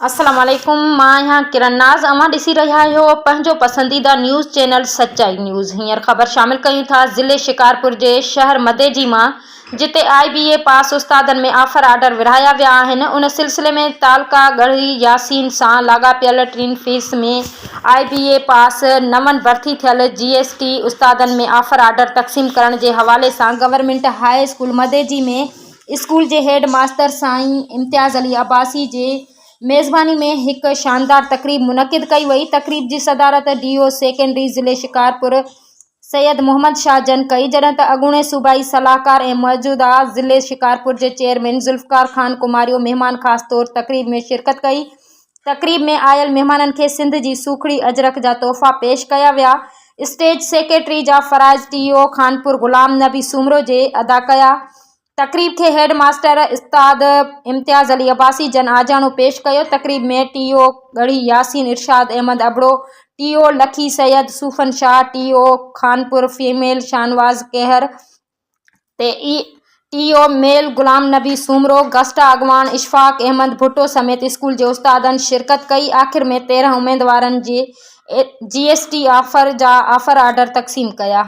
السلام عليڪم مان آهيان ڪرن ناز اوهان ڏسي رهيا آهيو پنهنجو پسنديده نيوز چينل سچائي نيوز هينئر خبر شامل ڪيون ٿا ضلعي شڪارپور جي شهر مديجي مان جتي آء بي اي پاس استادن ۾ آفر آرڊر ورهايا ويا آهن ان سلسلي ۾ تعلقه ڳڙهي ياسين سان لاڳاپيل ٽين فيس ۾ آء بي اي پاس نون ڀرتي ٿيل جي ايس ٽي استادن ۾ آفر آرڊر تقسيم ڪرڻ جي حوالي سان government high school Madeji ۾ school جي هيڊ ماستر سائين امتياز علي عباسي جي ميزباني ۾ هڪ شاندار تقريب منعقد ڪئي وئي. تقريب جي صدارت ڊي او سيڪنڊري ضلعي شڪارپور سيد محمد شاهه جن ڪئي، جڏهن ته اڳوڻي صوبائي صلاحڪار ۽ موجوده ضلعي شڪارپور جي چيئرمين ذوالفقار خان ڪماريو مهمان خاص طور تقريب ۾ شرڪت ڪئي. تقريب ۾ آيل مهمانن کي سنڌ جي سوکڙي اجرڪ جا تحفا پيش ڪيا ويا. اسٽيج سيڪريٽري جا فرائض ٽي او خانپور غلام نبي سومرو جي ادا ڪيا. تقريب کي هيڊ ماستر استاد امتياز علي عباسي جن آجياڻو پيش ڪيو. تقريب ۾ T O Garhi Yasin Irshad Ahmed Abro, T O Lakki Syed Sufan Shah, T O Khanpur female Shahnawaz Kehar, T O male Ghulam Nabi Soomro, گسٽا اڳواڻ اشفاق احمد ڀٽو سميت اسڪول جي استادن شرڪت ڪئي. آخر ۾ 13 اميدوارن جي جي ايس ٽي آفر جا آفر آرڊر تقسيم ڪيا.